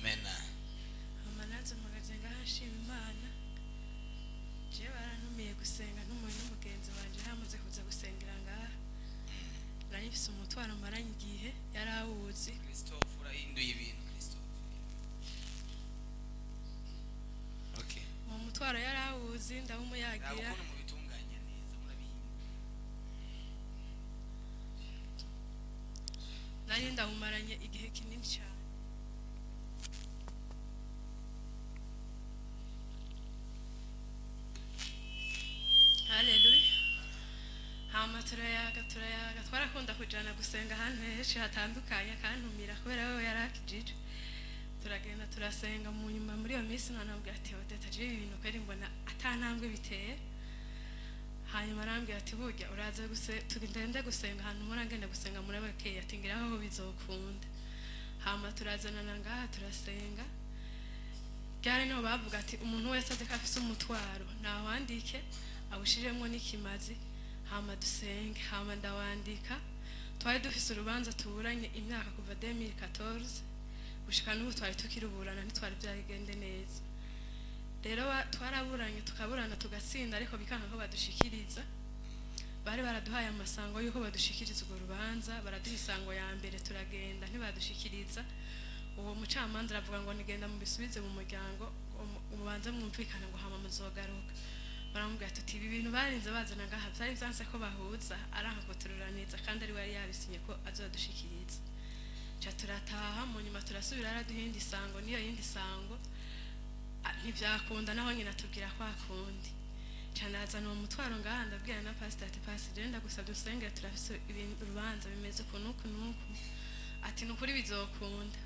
Amen. Hama nanze mpagaze ngaha nshima Imana. Jewe barantumiye gusenga n'umuntu n'umugenzi wanje yamaze kuza gusengera ngaha. Nari mfise umutwaro maranye igihe yari awuzi. Christophe, urahinduye ibintu Christophe. Okay. Uwo mutwaro yari awuzi, Raba ndawumuyagira. ukuntu mubitunganya neza, murabihindura. Nari ndawumaranye igihe kinini cyane. Haleluya. Hama turayaga turayaga, twarakunda kujana gusenga ahantu henshi hatandukanye, akantumira kubera we yari akijije. Turagenda turasenga. Mu nyuma muri iyo minsi ntanambwira ati: "Odeta, jewe ibi bintu kweri mbona ata ntambwe biteye." Hanyuma arambwira ati: "Burya uraza guse tugende gusenga ahantu mpora ngenda gusenga muri bakeya." Ati: "Ngiraho bizokunda." Hama turazanana ngaha turasenga. Ryari niho bavuga ati: "Umuntu wese azi ko afise umutwaro nawandike, awushiremwo n'ikimazi, hama dusenge." Hama ndawandika. Twari dufise urubanza tuburanye imyaka kuva 2014 gushika n'ubu, twari tukiruburana, ntitwari byagende neza. Rero twaraburanye, tukaburana, tugatsinda, ariko bikanga ko badushikiriza. Bari baraduhaye amasango y'uko badushikiriza urwo rubanza. Baraduha isango ya mbere, turagenda, ntibadushikiriza. Uwo mucamanza aravuga ngo: "Nigenda mubisubize mu muryango, ngo mubanze mwumvikane, ngo hama muzogaruka." Baramubwira tuti: "Ibi bintu barinze bazana ngaha vyari vyanse ko bahuza." Aranka kutururaniza, kandi ari we yari yabisinye ko azodushikiriza. Ca turataha. Mu nyuma turasubira, araduha iyindi sango, niyo yindi sango ntivyakunda, naho nyina atubwira kwa kundi. Ca ndazana uwo mutwaro ngaha, ndabwira na pastor ati: "Pastor, jewe ndagusabye usengere, turafise urubanza bimeze uku n'uku n'uku." Ati: "Ni ukuri bizokunda."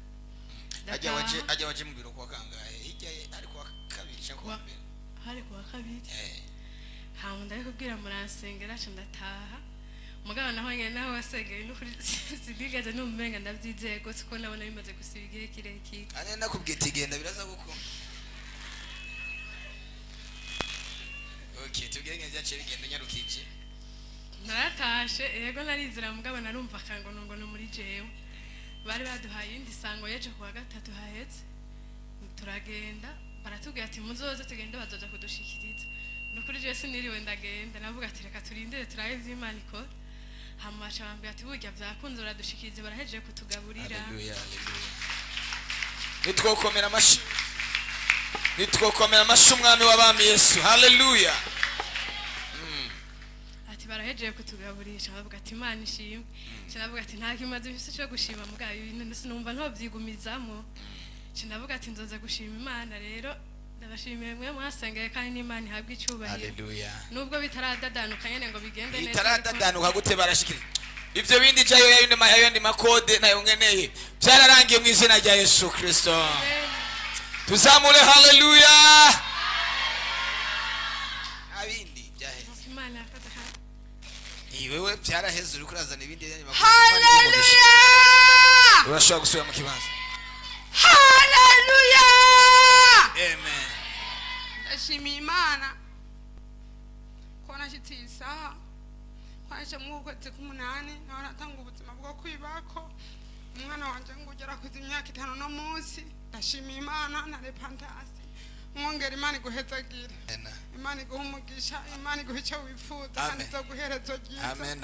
Ajya waje Ndataha. Ajya waje mu biro kuwa kangahe? Hirya ye ari kuwa kabiri cyangwa kuwa mbere? Hari kuwa kabiri. Hama ndabikubwira, muransengera, ca ndataha. Mugabo naho nyene, naho wasengeye, n'ukuri sinigeze numva ndavyizeye gose, kuko nabona bimaze gusiba igihe kirekire. Kandi nakubwiye ati: "Genda, biraza gukunda." Okay, tubwire ngende byaciye bigenda unyarukije. Naratashe, yego narizera, mugabo narumva akangonongono muri jewe. Bari baduhaye iyindi sango yeje kuwa gatatu haheze. Turagenda, baratubwira ati: "Muzoze tugende, bazoza kudushikiriza." Nukuri jewe siniriwe ndagenda, navuga ati: "Reka turindire turabe ivyo Imana ikora." Hama baca bambwira ati: "Burya vyakunze, baradushikiriza, barahejeje kutugaburira." Haleluya, haleluya! Nitwokomera amashi, nitwokomera amashi umwami w'abami Yesu. Haleluya! Ati: "Barahejeje kutugaburisha." Bavuga ati: "Imana ishimwe." Nca ndavuga ati: "Nta kimaze bifise cyo gushima, mugabo ibintu sinumva ntovyigumizamwo." Nca ndavuga ati: "Nzoza gushima Imana." Rero ndabashimiye mwe mwasengeye, kandi n'Imana ihabwe icubahiro. Haleluya. Nubwo bitaradadanuka nyene ngo bigende neza, Bitaradadanuka gute? Barashikiriza ivyo bindi jayo yayindi yayindi makode nayo nkeneye, byararangiye mu izina rya Yesu Kristo. Amen. Tuzamure haleluya! Abindi byaheze. Nuko Imana yakoze kandi. Wewe byaraheze, uriko urazana ibindi yandi makode. Haleluya! Urashobora gusubira mu kibanza. Haleluya! Amen. Ndashimiye Imana ko nashyitse iyi saha, ko naje mu kwezi k'umunani naho natanga ubuzima bwo kwibako umwana wanjye ngo ugera kuza imyaka 5 no munsi. Ndashimiye Imana na repentance mwongera. Imana iguhezagire. Amen. Imana iguha umugisha, Imana iguha icyo wifuza kandi Amen. izoguherezo ryiza. Amen.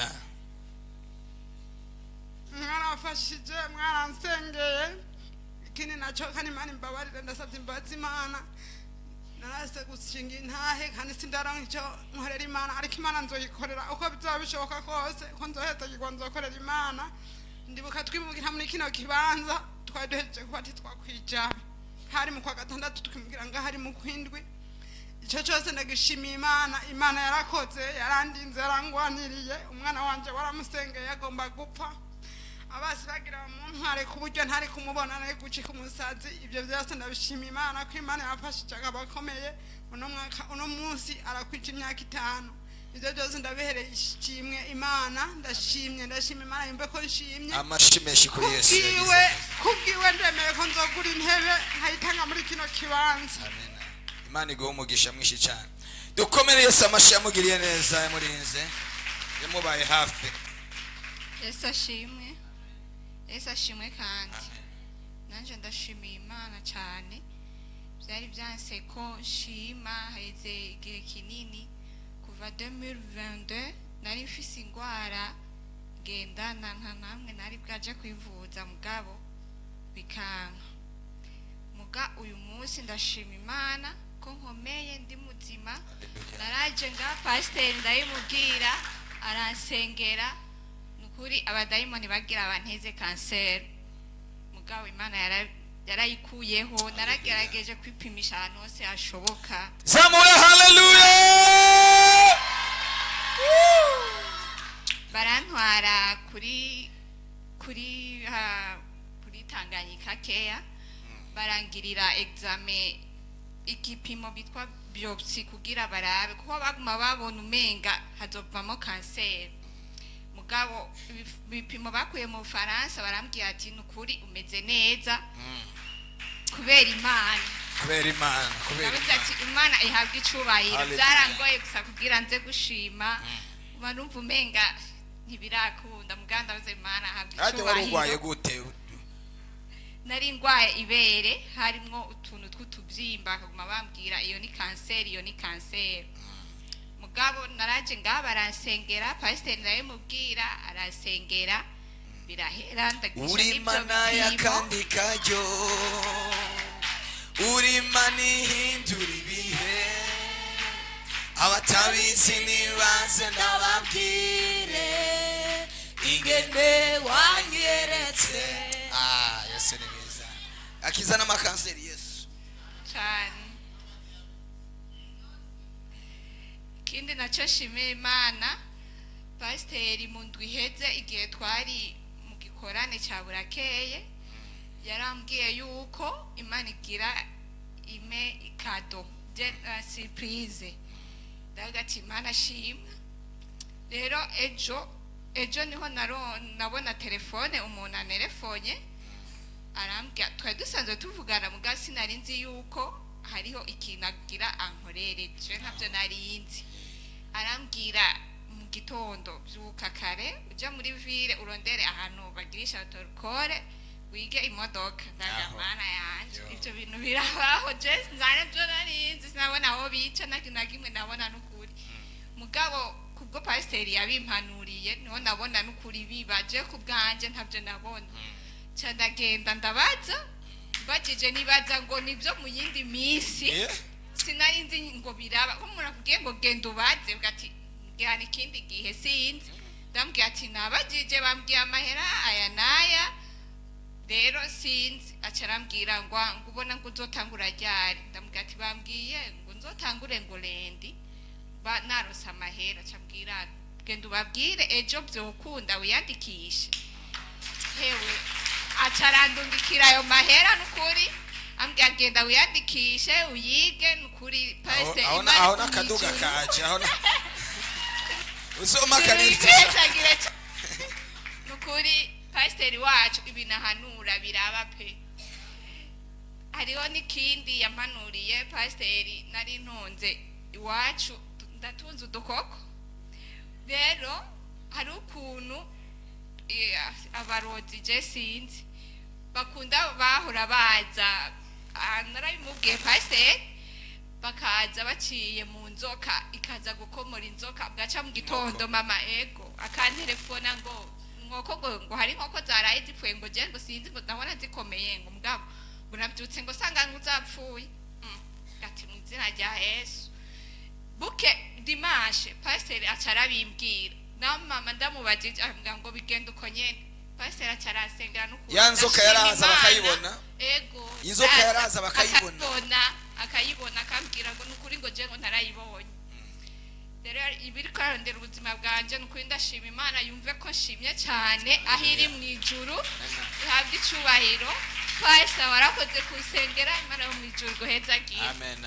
Mwarafashije, mwaransengeye. Ikindi nacyo kandi, Imana imbabarire, ndasabye imbabazi Imana. Narase gushinga intahe kandi sindaronka icyo nkorera Imana, ariko Imana nzoyikorera uko bizaba bishoboka kose, ko nzohezagirwa nzokorera Imana. Ndibuka twimukira muri kino kibanza, twari duhejeje kuba ntitwakwijaba. Hari mu kwa gatandatu, twimukira ngaho ari mu kwindwi. Icyo cyose ndagishimiye Imana. Imana yarakoze, yarandinze, yarangwaniriye. Umwana wanje waramusengeye, agomba gupfa, abasi bagira bamuntware ku buryo ntari kumubona, nari gucika umusazi. Ibyo byose ndabishima Imana ko Imana yafashije akaba akomeye uno mwaka, uno munsi arakwija imyaka 5. Ibyo byose ndabihereye ishimwe Imana. Ndashimye, ndashima Imana, yumve ko nshimye. Amashi menshi kuri Yesu yagize Kubwiwe, neza. kubwiwe ndemeye ko nzogura intebe nkayitanga muri kino kibanza. Amen. Imana iguhe umugisha mwinshi cyane. Dukomere Yesu amashi, yamugiriye neza, yamurinze, yamubaye hafi. Yesu ashimwe, Yesu ashimwe. Kandi Nanjye ndashimiye Imana cyane. Byari byanse ko nshima, haheze igihe kinini, kuva 2022 nari mfise indwara ngendana, nta namwe nari bwaje kwivuza, mugabo bikanka. Muga uyu munsi ndashima Imana ko nkomeye, ndi muzima. Naraje nga pasiteri ndabimubwira, aransengera. Ni ukuri abadayimoni bagira banteze kanseri, mugabo Imana yarayikuyeho. Naragerageje kwipimisha ahantu hose hashoboka. Zamura haleluya. Barantwara kuri Tanganyika Care, barangirira examen, igipimo bitwa biopsy, kugira barabe, kuko baguma babona umenga hazovamo kanseri. Mugabo ibipimo bakuye mu Bufaransa, barambwira ati: "Nukuri umeze neza kubera Imana." Kubera Imana, kubera Ndavuze Imana. ati: "Imana ihabwa icubahiro." Hallelujah. Byarangoye gusa kugira nze gushima, uba numva umenga ntibirakunda. Muganda ndavuze: "Imana ahabwa Hajya wari urwaye icubahiro." gute? Nari ndwaye ibere, harimwo utuntu tw'utubyimba, bakaguma bambwira: "Iyo ni kanseri, iyo ni kanseri." Mugabo naraje ngaha baransengera, pasiteri ndabimubwira, aransengera, birahera, ndagisha Uri n'ibyo Mana bipimo. y'akandi karyo, uri Mana ihindura ibihe. Abatabizi nibaze ndababwire ingene wanyeretse. Ah, Yesu ni mwiza, akiza n'amakanseri Yesu. Cyane. Ikindi nacyo nshimira Imana, pasiteri mu ndwi iheze, igihe twari mu gikorane cya burakeye, yarambwiye yuko Imana igira ime ikado surprise. Ndavuga ati: "Imana shimwa." Rero ejo niho nabona telefone, umuntu anerefonye arambwira. Twari dusanzwe tuvugana, muga sinari nzi yuko hariho ikintu agira ankorere, je ntabyo nari nzi. Arambwira: "Mu gitondo byuka kare, ujya muri ville, urondere ahantu bagirisha auto-école, wige imodoka." Ndaga Aho. Mana yanje! Yo. Ibyo bintu birabaho? Je sinari byo nari nzi, sinabona aho bica na kintu na kimwe nabona n'ukuri. Mugabo kubwo pasiteri yabimpanuriye, niho nabona n'ukuri biba. Je ku bwanje ntabyo nabona. Nca ndagenda, ndabaza, mbajije nibaza ngo nibyo mu yindi minsi. Sinari nzi ngo biraba ko umuntu akubwiye ngo genda ubaze, uvuga ati mbwirana ikindi gihe, sinzi. Ndambwira ati: "Nabajije, bambwiye amahera aya n'aya, rero sinzi." Aca arambwira ngo ubona ngo uzotangura ryari? Ndamubwira ati: "Bambwiye ngo nzotangure ngo lundi ba narose amahera." Aca ambwira: "Genda ubabwire ejo byokunda wiyandikishe." Hewe, aca arandungikira ayo mahera n'ukuri, ambwira: "Genda wiyandikishe uyige." N'ukuri pasiteri, Aho Imana aho n'akaduga kumwijuru. kaje aho usoma kanifite. Ibihezagire nukuri pasiteri wacu, ibintu ahanura biraba pe. Hariho n'ikindi yampanuriye pasiteri. Nari ntunze iwacu, ndatunze udukoko. Rero hari ukuntu abarozi, je sinzi, bakunda bahora baza. Ah, narabimubwiye pasiteri, bakaza baciye mu nzoka, ikaza gukomora inzoka. Bwaca mu gitondo mama ego akantelefona ngo inkoko ngo hari inkoko zaraye zipfuye, ngo je ngo sinzi, ngo ndabona zikomeye, ngo mugabo ngo nabyutse ngo sanga ngo zapfuye. Ati: "Mu izina rya Yesu." Buke dimanche pasiteri aca arabimbwira, na mama ndamubajije ambwira ngo bigenda uko nyene. Pasiteri aca aransengera n'ukuntu Ya nzoka ndashima yaraza Imana. bakayibona? Ego. Inzoka Ndaza, yaraza bakayibona? Akayibona, akayibona, akambwira ngo nukuri ngo je ngo ntarayibonye. Rero ibiriko arondera ubuzima bwanje, nukuri ndashima Imana. Yumve ko nshimye cyane, aho iri mu ijuru ihabwa icubahiro. Pasita, warakoze kunsengera. Imana yo mu ijuru guhezagira. Amen.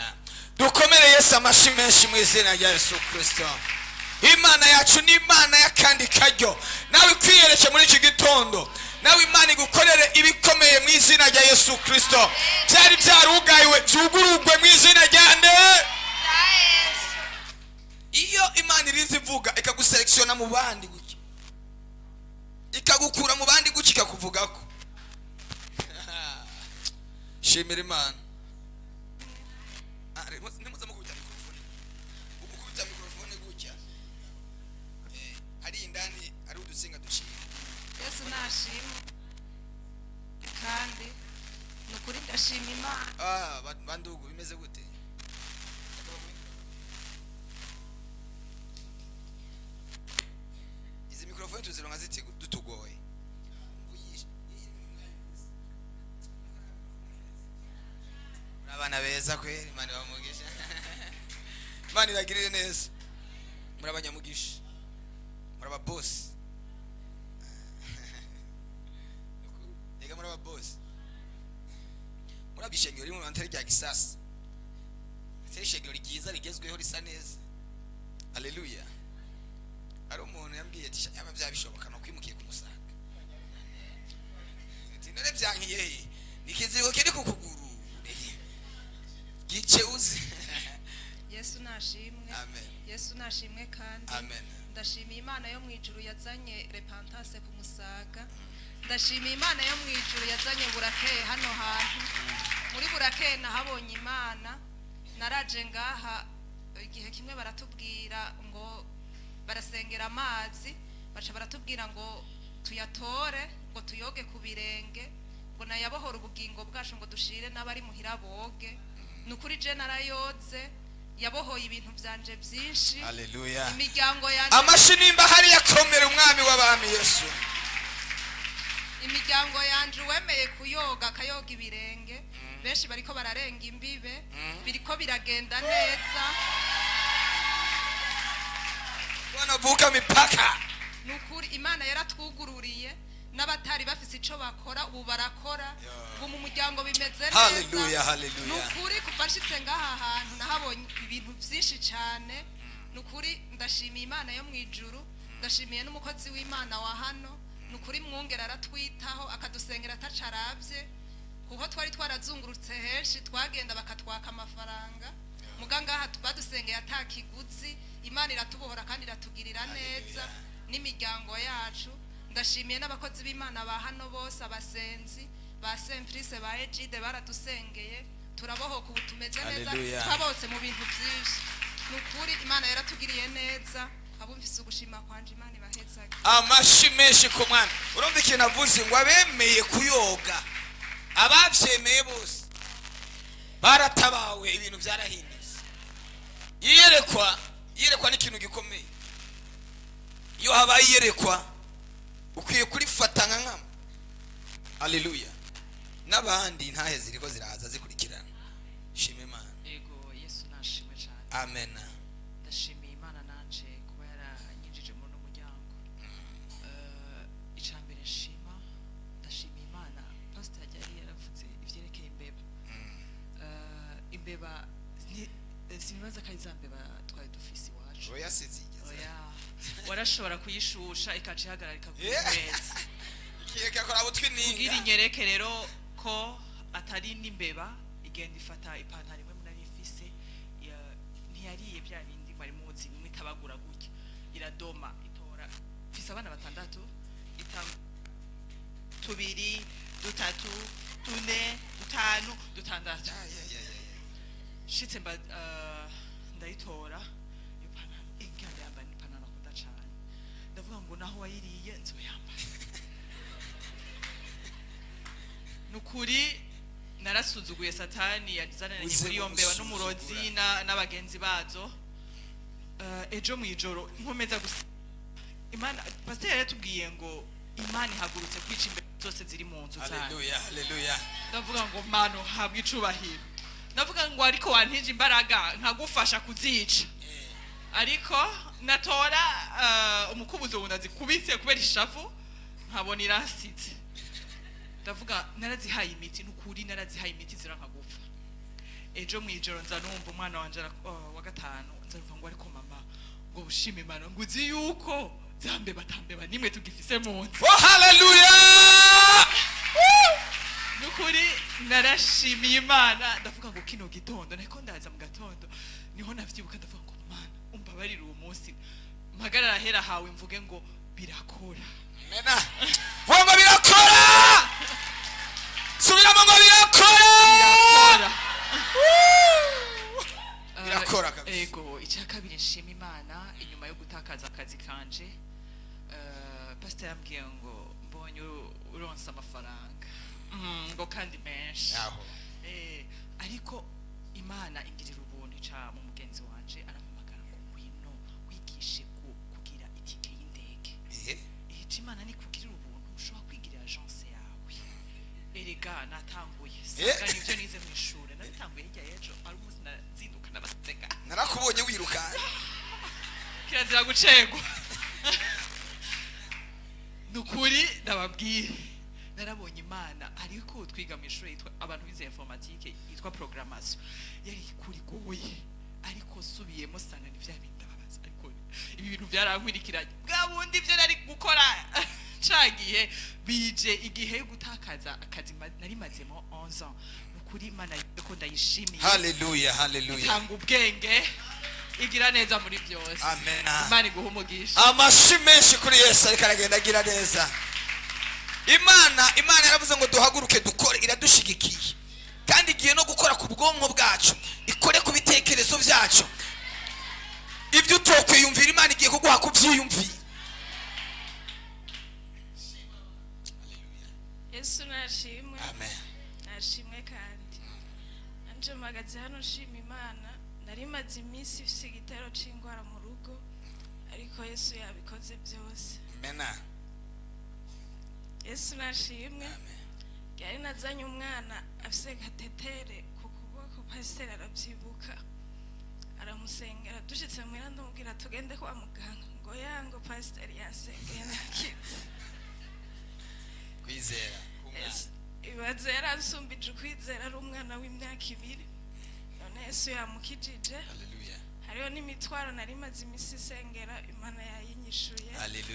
Dukomere Yesu amashyi menshi mu izina rya Yesu Kirisito. Imana yacu ni Imana y'akandi karyo. Nawe ikwiyereke muri iki gitondo, nawe Imana igukorere ibikomeye mu izina rya Yesu Kirisito. Byari byarugayiwe byugururwe mu izina rya nde? Iyo Imana irinze ivuga, ikaguselekisiona mu bandi gutya, ikagukura mu bandi gutya, ikakuvugako. Shimira Imana. Ah, ntimuze mukubita mikrofone, ugukubita mikrofone gutya. Hari indani ari udusinga duciye. Yesu nashimwe, kandi ni ukuri ndashima Imana. Ah, bandugu, bimeze gute? Izi mikrofone tuzironka zite dutugoye? Muri abana beza kweri, Imana ibamugisha, Imana ibagirire neza. Muri abanyamugisha, muri ababosi. Ega muri ababosi, muri abishengero rimwe atari rya gisasa, atari ishengero ryiza rigezweho risa neza. Haleluya. Hari umuntu yambwiye ati: "Yaba byabishoboka no kwimukiye kumusaga." Ati: "None byankiye he? Ni ikiziriko kiri ku kuguru gice uzi." Yesu nashimwe. Amen. Yesu nashimwe kandi. Amen. Ndashimiye Imana yo mu ijuru yazanye repentance ku Musaga. Ndashimiye Imana yo mu ijuru yazanye Burakeye hano hantu. Muri Burakeye nahabonye Imana. Naraje ngaha igihe kimwe, baratubwira ngo barasengera amazi, baca baratubwira ngo tuyatore, ngo tuyoge ku birenge, ngo nayabohora ubugingo bwacu, ngo dushire n'abari muhira boge. Ni ukuri je narayoze, yabohoye ibintu byanje byinshi. Haleluya. Imiryango yanje. Amashi nimba hariya, komera Umwami w'abami Yesu. Imiryango yanje, uwemeye kuyoga akayoga ibirenge, benshi bariko bararenga imbibe, biriko biragenda neza. Wanavuka mipaka. Ni ukuri Imana yaratwugururiye, n'abatari bafise ico bakora ubu barakora. Ubu mu muryango bimeze neza. Haleluya, haleluya. Ni ukuri kuva nshitse ngaha hantu nahabonye ibintu byinshi cyane. Ni ukuri ndashimiye Imana yo mu ijuru, ndashimiye n'umukozi w'Imana wa hano. Ni ukuri mwungera aratwitaho, akadusengera atacaravye, kuko twari twarazungurutse henshi, twagenda bakatwaka amafaranga. Muga ngaha badusengeye atakiguzi, Imana iratubohora kandi iratugirira neza n'imiryango yacu. Ndashimiye n'abakozi b'Imana ba hano bose, abasenzi ba Semplice, ba Egide, baradusengeye turabohoka, ubu tumeze neza. Hallelujah. Twabose mu bintu byinshi. Ni ukuri Imana yaratugiriye neza. Abumvise ugushima kwanje, Imana ibahezage. Amashi menshi ku Mwami. Urumva ikintu avuze ngo abemeye kuyoga, ababyemeye bose baratabawe, ibintu byarahindutse. Iyerekwa, iyerekwa ni ikintu gikomeye. Iyo habaye iyerekwa ukwiye kurifata nka nkama. Haleluya. N'abandi ntahe ziriko ziraza zikurikirana. Shima Imana. Ego, Yesu nashimwe cyane. Amen. Ndashimiye Imana nanje kuba yaranyinjije muri uno muryango. Icya mbere nshima, ndashimiye Imana. Pastor yari yaravuze ivyerekeye imbeba. Imbeba sinibaza ko ari za mbeba twari dufise iwacu. Oya, sizigeze. Oya, warashobora kuyishusha ikaca ihagararika ku meza. Ikakora butwi. Kugira Ninga. inyereke rero ko atari n'imbeba, igenda ifata ipantaro imwe munari ifise, ntiyariye bya bindi mwari muzi bimwe itabagura gutya, iradoma itora. Mfise abana batandatu, ita tubiri, dutatu, tune, dutanu, dutandatu. Shitse mba ndayitora iyo pantaro, inga ndayambara. Ni ipantaro akunda cane. Ndavuga ngo naho wayiriye nzoyambara. Nukuri narasuzuguye Satani yazananye Uze muri iyo mbeba n'umurozi gusuzugura. n'abagenzi bazo. Ejo mw'ijoro nkomeza gusa Imana. Pasiteri yaratubwiye ngo Imana ihagurutse kwica imbeba zose ziri mu nzu zanyu. Haleluya, haleluya. Ndavuga ngo: "Mano, habwa icubahiro." Ndavuga ngo: "Ariko wantije imbaraga nkagufasha kuzica." Ariko natora umukubuzo wundi azikubise kubera ishavu, nkabona irasize. Ndavuga narazihaye imiti, nukuri narazihaye imiti ziranka gupfa. Ejo mwijoro nza numva umwana wanje wa gatanu, nza numva ngo: "Ariko mama," ngo, "bushime Imana," ngo, "uzi yuko zambeba atambeba nimwe tugifise mu nzu." Oh, haleluya! Nukuri narashimiye Imana. Ndavuga ngo kino gitondo nariko ndaza mu gatondo niho navyibuka. Ndavuga ngo: "Mana, umbabarire, uwo munsi mpagarara ahera hawe mvuge ngo birakora." Mena, vuga ngo birakora. Subiramo ngo birakora. Birakora. Birakora kabisa. Ego, icya kabiri nshima Imana, inyuma yo gutakaza akazi kanje, pastor yambwiye ngo mbonye uronse amafaranga, ngo kandi menshi. Aho. Ariko Imana ingirira ubuntu, ica mu mugenzi wanje, arampamagara ngo ngwino wigishe kugira itike y'indege. Ica Imana ni kugirira ubuntu, ushobora kwigirira agence yawe. Erega natanguye sanga nivyo nize mu ishure, nabitanguye hirya y'ejo, ari umunsi nazinduka nabasega. Narakubonye wiruka. Kirazira gucegwa. Ni ukuri ndababwire, narabonye Imana. Ariko twiga mu ishuri yitwa, abantu bize informatique, yitwa programmation, yari kuri goye, ariko subiyemo sanga ni vya bindi ndababaza. Ariko ibi bintu byarankwirikiranye, bwa bundi ibyo nari gukora cagihe bije igihe yo gutakaza akazi nari mazemo 11 ans. Ni ukuri Imana ko ndayishimiye. Haleluya, haleluya. Itanga ubwenge, igira neza muri byose. Amen. Imana iguha umugisha. Amashi menshi kuri Yesu, ariko aragenda agira neza. Imana yaravuze ngo duhaguruke dukore, iradushigikiye kandi igiye no gukora ku bwonko bwacu, ikore ku bitekerezo byacu. Ibyo utokwiyumvira, Imana igiye kuguha kubyiyumvira. Yesu nashimwe. Amen. Nashimwe. Kandi nanje mpagaze hano nshima Imana. Nari maze iminsi ifise igitero c'ingwara mu rugo, ariko Yesu yabikoze byose. Amena. Yesu nashimwe. Yari nazanye umwana afise cathéter ku kuboko, pasiteri arabyibuka, aramusengera. Dushitse muhira ndamubwira tugende kwa muganga, ngo yango pasiteri yansengeye nakize. Kwizera. Yesu, ibaze, yaransumbije ukwizera ari umwana w'imyaka 2, none Yesu yamukijije. Haleluya. Hariho n'imitwaro nari maze iminsi isengera, Imana yayinyishuye. Haleluya.